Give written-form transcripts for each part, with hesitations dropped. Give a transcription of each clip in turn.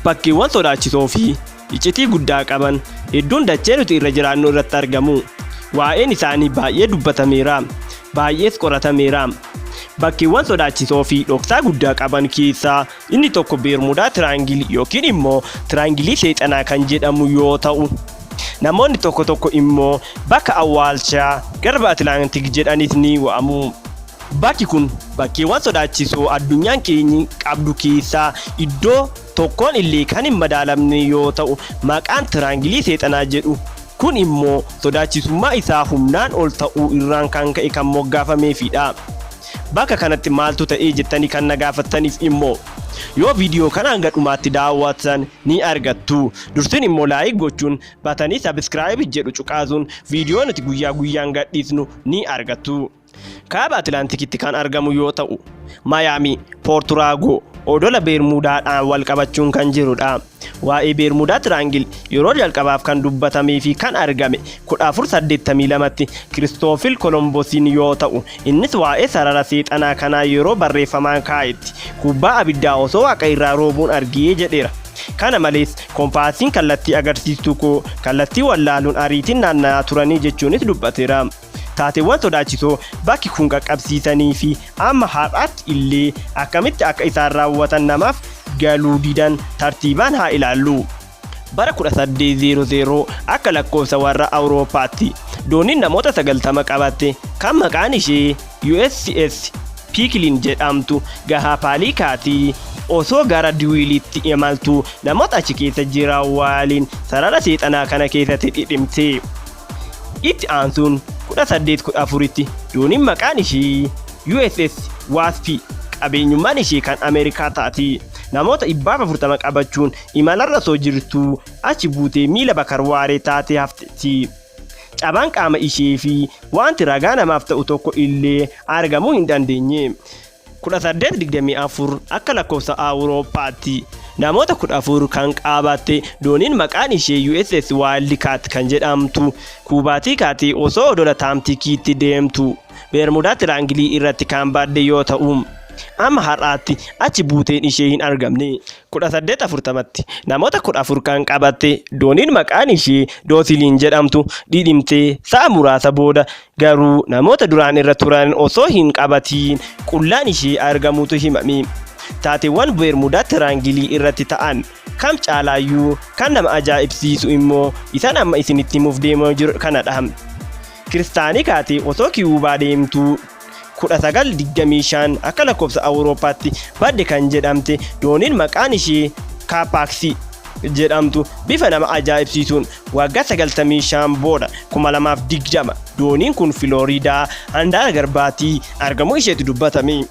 Bakkeewwan sodaachisoo fi iccitii guddaa qaban hedduun dachee nuti irra jiraannu irratti argamu. Waa'een isaanii baay'ee dubbatameera, baay'ees qoratameera. Bakkeewwan sodaachisoo fi dhoksaa guddaa qaban keessaa inni tokko Beermudaa Tiraangilii yookiin immoo Tiraangilii Seexanaa kan jedhamu yoo ta'u, namoonni tokko tokko immoo bakka awwaalchaa Garba Atilaantik jedhanis ni waamu. Bakki kun bakkeewwan sodaachisoo addunyaan keenyi qabdu keessaa iddoo tokkoon illee kan hin madaalamne yoo ta'u, maqaan Tiraangilii Seexanaa jedhu kun immoo sodaachisummaa isaa humnaan ol ta'uu irraan kan ka'e kan moggaafameefidha. Bakka kanatti maaltu ta'ee jettanii kan na gaafattaniif immoo yoo viidiyoo kana hanga dhumaatti daawwattan ni argattu. Dursin immoo like gochuun batanii subscribe jedhu cuqaasuun viidiyoo nuti guyyaa guyyaan gadhiisnu ni argattu. Kaaba Atilaantikitti kan argamu yoo ta'u, Mayaamii, Poorturaagoo, odola Beermuudaadhaan wal qabachuun kan jirudha. Waa'ee Beermuudaa Tiraangil yeroo jalqabaaf kan dubbatamee fi kan argame 1482tti Kiristoofil Kolombosiin yoo ta'u, innis waa'ee sarara seexanaa kanaa yeroo barreeffamaan kaa'etti kubbaa abiddaa osoo waaqa irraa roobuun argee jedheera. Kana malees, kompaasiin kallattii agarsiistuu koo kallattii wallaaluun ariitiin naanna'aa turanii jechuunis dubbateera. Taateewwan sodaachisoo bakki kun qaqqabsiisanii fi amma har'aatti illee akkamitti akka isaan raawwatan namaaf galuu didan tartiibaan haa ilaallu. Bara 1800 akka lakkoofsa warra Awurooppaatti dooniin namoota 90 qabatte kan maqaan ishee USS Piikiliin jedhamtu Gahaapaalikaatii osoo gara Duwiilitti imaltu namoota achi keessa jiran waliin sarara seexanaa kana keessatti dhidhimte. Itti aansuun 1814tti dooniin maqaan ishii USS Wasp qabeenyummaan ishee kan Ameerikaa taate namoota 140 qabachuun imalarra osoo jirtuu achi buutee miila bakarwaaree taatee hafteetti. Cabaan qaama ishee fi wanti ragaa namaaf ta'u tokko illee argamuu hin dandeenye. 1824 akka lakkoofsa Awurooppaatti namoota 14 kan qabatte dooniin maqaan ishee USS Wildcat kan jedhamtu Kuubaatii kaatee osoo odola Taamtikiitti deemtu Beermudaa Tiraangilii irratti kan badde yoo ta'u, amma har'aatti achi buuteen ishee hin argamne. 1840tti namoota 14 kan qabatte dooniin maqaan ishee Doosiliin jedhamtu dhidhimtee sa'a muraasa booda garuu namoota duraan irra turan osoo hin qabatiin qullaan ishee argamuutu himame. Taateewwan Beermudaa Tiraangilii irratti ta'an kam caalaayyuu kan nama ajaa'ibsiisu immoo isaan amma isinitti himuuf deemaa jiru kanadha. Kiristaanii kaatee osoo Kiyuubaa deemtuu 1925 akka lakkoofsa Awurooppaatti badde kan jedhamte dooniin maqaan ishee Kaapaaksii jedhamtu bifa nama ajaa'ibsiisuun waggaa 95 booda 2020 dooniin kun Filooriidaa handaara garbaatii argamuu isheetu dubbatame.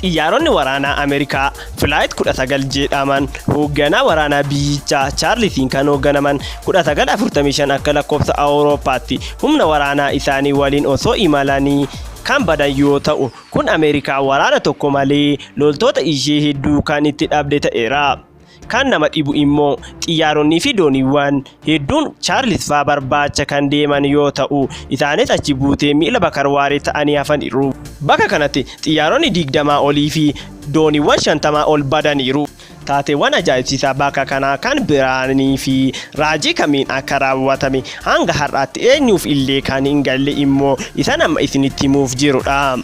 Xiyyaaronni waraanaa Ameerikaa Flight 19 jedhaman hoogganaa waraanaa biyyichaa Chaarlisiin kan hoogganaman 1945 akka lakkoofsa Awurooppaatti humna waraanaa isaanii waliin osoo imalanii kan badan yoo ta'u, kun Ameerikaa waraana tokko malee loltoota ishee hedduu kan itti dhabde ta'eera. Kan nama dhibu immoo xiyyaaronnii fi dooniiwwan hedduun Chaarlis faa barbaacha kan deeman yoo ta'u, isaanis achi buutee miila bakarwaaree ta'anii hafaniiru. Bakka kanatti xiyyaaronni 20 olii fi dooniiwwan 50 ol badaniiru. Taateewwan ajaa'ibsiisaa bakka kanaa kan biraanii fi raajii kamiin akka raawwatame hanga har'aatti eenyuuf illee kan hin galle immoo isan amma isinitti himuuf jirudha.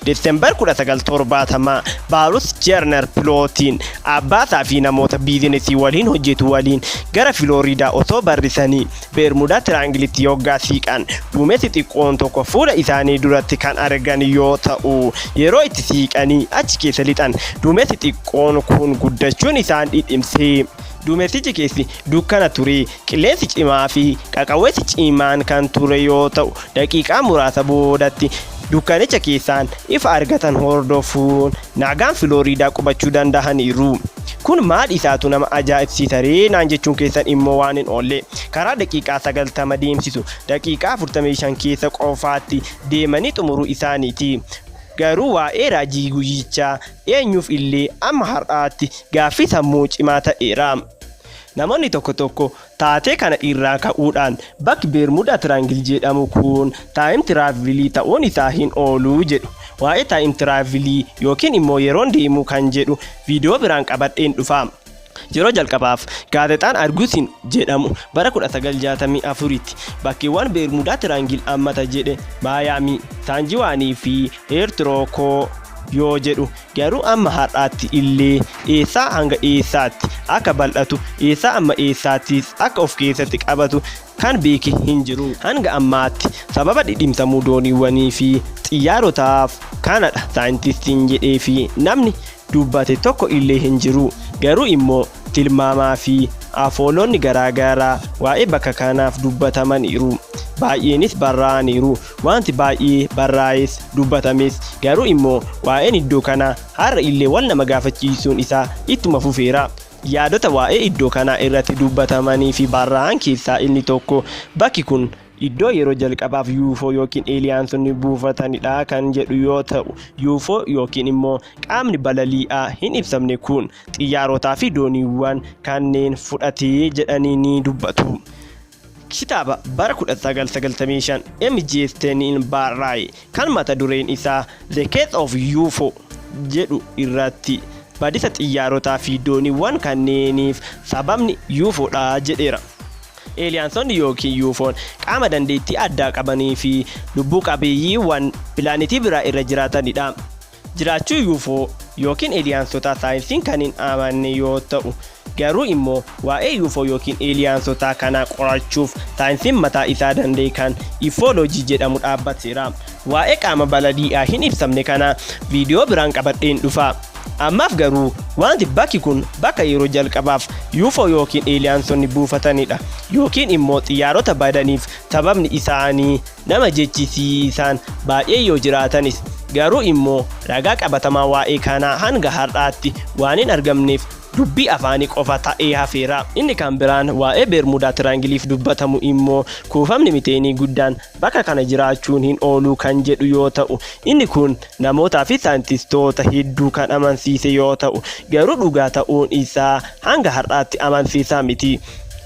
December 1970 Baarus Jeerner Pilootiin abbaasaa fi namoota biizinesii waliin hojjetu waliin gara Filooriidaa osoo barrisanii Beermudaa Tiraangilitti yoggaa siiqan duumessi xiqqoon tokko fuula isaanii duratti kan argan yoo ta'u, yeroo itti siiqanii achi keessa lixan duumessi xiqqoon kun guddachuun isaan dhidhimse. Duumessichi keessi dukkana ture, qilleensi cimaa fi qaqawweessi cimaan kan ture yoo ta'u, daqiiqaa muraasa boodatti dukkanicha keessaan ifa argatan hordofuun nagaan Filooriidaa qubachuu dandahaniiru. Kun maal isaatu nama ajaa'ibsiisa ree naan jechuun keessan immoo waan hin oolle. Karaa daqiiqaa 90 deemsisu daqiiqaa 45 keessa qofaatti deemanii xumuruu isaaniiti. Garuu waa'ee raajii guyyichaa eenyuuf illee amma har'aatti gaaffii sammuu cimaa ta'eera. Namoonni tokko tokko taatee kana irraa ka'uudhaan bakki Beermuudaa Tiraangil jedhamu kun taayim tiraavilii ta'uun isaa hin oolu jedhu. Waa'ee taayim tiraavilii yookiin immoo yeroon deemuu kan jedhu viidiyoo biraan qabadheen dhufa. Yeroo jalqabaaf gaazexaan Argusiin jedhamu bara 1964tti bakkeewwan Beermudaa Tiraangil ammata jedhe Maayaamii, Saanjiwaanii fi Eertirookoo yoo jedhu, garuu amma har'aatti illee eessaa hanga eessaatti akka bal'atu, eessaa amma eessaattis akka of keessatti qabatu kan beeke hin jiru. Hanga ammaatti sababa dhidhimsamuu dooniiwwanii fi xiyyaarotaaf kanadha saayintistiin jedhee fi namni dubbate tokko illee hin jiru. Garuu immoo tilmaamaa fi afoolonni garaagaraa waa'ee bakka kanaaf dubbatamaniiru. Baay'eenis barraa'aniiru. Wanti baay'ee barraa'es dubbatames, garuu immoo waa'een iddoo kanaa har'a illee wal nama gaafachiisuun isaa ittuma fufeera. Yaadota waa'ee iddoo kanaa irratti dubbatamanii fi barraa'an keessaa inni tokko bakki kun iddoo yeroo jalqabaaf UFO yookiin eeliyaansonni buufatanidha kan jedhu yoo ta'u, UFO yookiin immoo qaamni balali'aa hin ibsamne kun xiyyaarotaa fi dooniiwwan kanneen fudhatee jedhanii ni dubbatu. Kitaaba bara 1995 M.J. Steeniin barraa'e kan mata dureen isaa The Case of UFO jedhu irratti badisa xiyyaarotaa fi dooniiwwan kanneeniif sababni UFOdha jedheera. Eeliyaansonni yookiin UFOn qaama dandeettii addaa qabanii fi lubbuu qabeeyyiiwwan pilaanetii biraa irra jiraatanidha. Jiraachuu UFO yookiin eeliyaansotaa saayinsiin kan hin amanne yoo ta'u, garuu immoo waa'ee UFO yookiin eeliyaansotaa kanaa qorachuuf saayinsiin mataa isaa danda'e kan ifooloojii jedhamu dhaabbateera. Waa'ee qaama balali'aa hin ibsamne kana viidiyoo biraan qabadheen dhufa. Ammaaf garuu wanti bakki kun bakka yeroo jalqabaaf UFO yookiin eeliyaansonni buufatanidha yookiin immoo xiyyaarota badaniif sababni isaanii nama jechisiisan baay'ee yoo jiraatanis, garuu immoo ragaa qabatamaa waa'ee kanaa hanga har'aatti waan hin argamneef dubbii afaanii qofa ta'ee hafeera. Inni kan biraan waa'ee Beermudaa Tiraangiliif dubbatamu immoo kuufamni miteenii guddaan bakka kana jiraachuun hin oolu kan jedhu yoo ta'u, inni kun namootaa fi saayintistoota hedduu kan amansiise yoo ta'u, garuu dhugaa ta'uun isaa hanga har'aatti amansiisaa miti.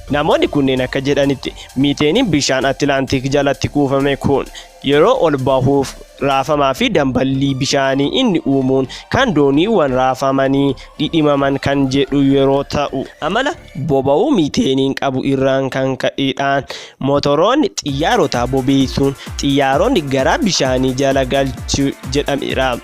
Namoonni kunneen akka jedhanitti miiteeniin bishaan Atilaantik jalatti kuufame kun yeroo ol bahuuf raafamaa fi damballii bishaanii inni uumuun kan dooniiwwan raafamanii dhidhimaman kan jedhu yeroo ta'u, amala boba'uu miiteeniin qabu irraan kan ka'eedhaan motoroonni xiyyaarotaa bobeessuun xiyyaaronni gara bishaanii jala galchu jedhameera.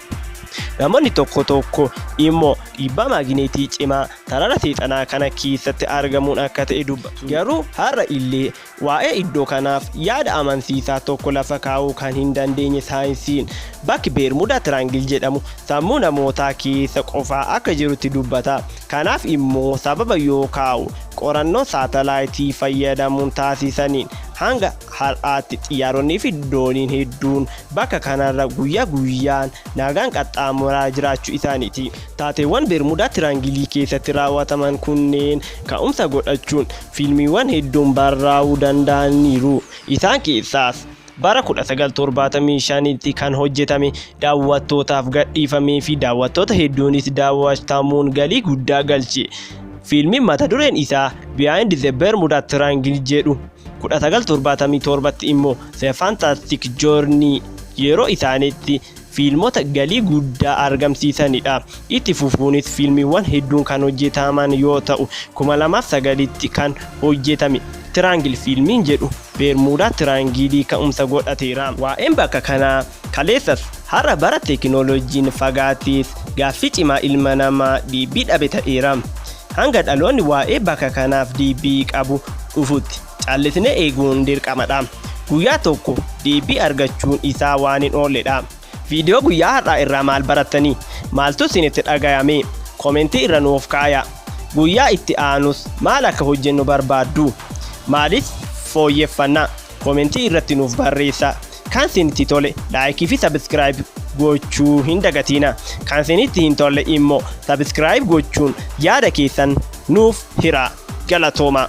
Namoonni tokko tokko immoo dhiibbaa maagineetii cimaa sarara seexanaa kana keessatti argamuun akka ta'e dubbatu. Garuu har'a illee waa'ee iddoo kanaaf yaada amansiisaa tokko lafa kaa'uu kan hin dandeenye saayinsiin, bakki Beermudaa Tiraangil jedhamu sammuu namootaa keessa qofaa akka jirutti dubbata. Kanaaf immoo sababa yoo kaa'u, qorannoo saatalaayitii fayyadamuun taasisaniin hanga har'aatti xiyyaaronnii fi dooniin hedduun bakka kanarra guyyaa guyyaan nagaan qaxxaamuraa jiraachuu isaaniiti. Taateewwan Beermudaa Tiraangilii keessatti raawwataman kunneen ka'umsa godhachuun fiilmiiwwan hedduun barraa'uu danda'aniiru. Isaan keessaas bara 1975tti kan hojjetame daawwattootaaf gadhiifamee fi daawwattoota hedduunis daawwatamuun galii guddaa galche. Fiilmiin mata dureen isaa Behind the Bermuda Triangle jedhu, 1977tti immoo The Fantastic Journey yeroo isaaniitti fiilmota galii guddaa argamsiisanidha. Itti fufuunis fiilmiiwwan hedduun kan hojjetaman yoo ta'u, 2009tti kan hojjetame Tiraangil fiilmiin jedhu Beermuudaa Tiraangilii ka'umsa godhateera. Waa'een bakka kanaa kaleessas har'a bara teekinooloojiin fagaatees gaaffii cimaa ilma namaa deebii dhabe ta'eera. Hanga dhaloonni waa'ee bakka kanaaf deebii qabu dhufutti callisnee eeguun dirqamadha. Guyyaa tokko deebii argachuun isaa waan hin oolledha. Viidiyoo guyyaa har'aa irraa maal barattanii? Maaltu isinitti dhagayame? Komentii irra nuuf kaaya. Guyyaa itti aanus maal akka hojjennu barbaaddu? Maalis fooyyeffannaa? Komentii irratti nuuf barreessa. Kan isinitti tole like fi subscribe gochuu hin dagatina. Kan isinitti hin tolle immoo subscribe gochuun yaada keessan nuuf hira. Galatooma.